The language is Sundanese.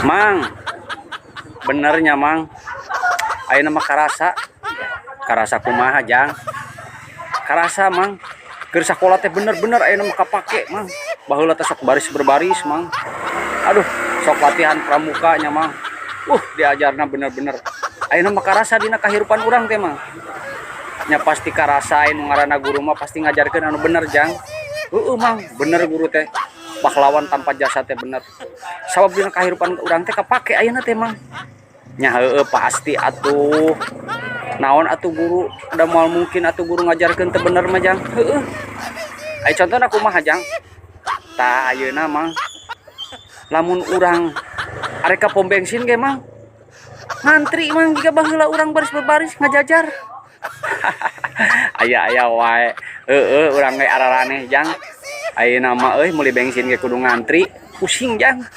Mang, bener nya, Mang. Ayeuna mah karasa. Karasa kumaha, Jang? Karasa, Mang. Keur sakola teh bener-bener ayeuna mah kapake, Mang. Baheula teh sok baris berbaris, Mang. Aduh, sok latihan pramuka nya, Mang. Diajarna bener-bener. Ayeuna mah karasa dina kahirupan urang teh, Mang. Nya pasti karasa, nu ngaranna guru mah pasti ngajarkeun anu bener, Jang. Heeh, Mang, bener guru teh. Pahlawan tanpa jasa teh bener. Sabab dina kahirupan urang teh kapake ayeuna teh, Mang. Nya heueuh, pasti atuh. Naon atuh guru, da moal mungkin atuh guru ngajarkeun teu bener mah, Jang. Heueuh. Aya contohna kumaha, Jang? Tah, ayeuna, Mang. Lamun urang arek ka pom bensin ge, Mang. Ngantri, Mang, jiga baheula urang baris berbaris ngajajar. Aya-aya wae. Heeh, urang ge araraneh, Jang. Ayeuna mah euy, meuli bensin ge kudu ngantri, pusing, Jang.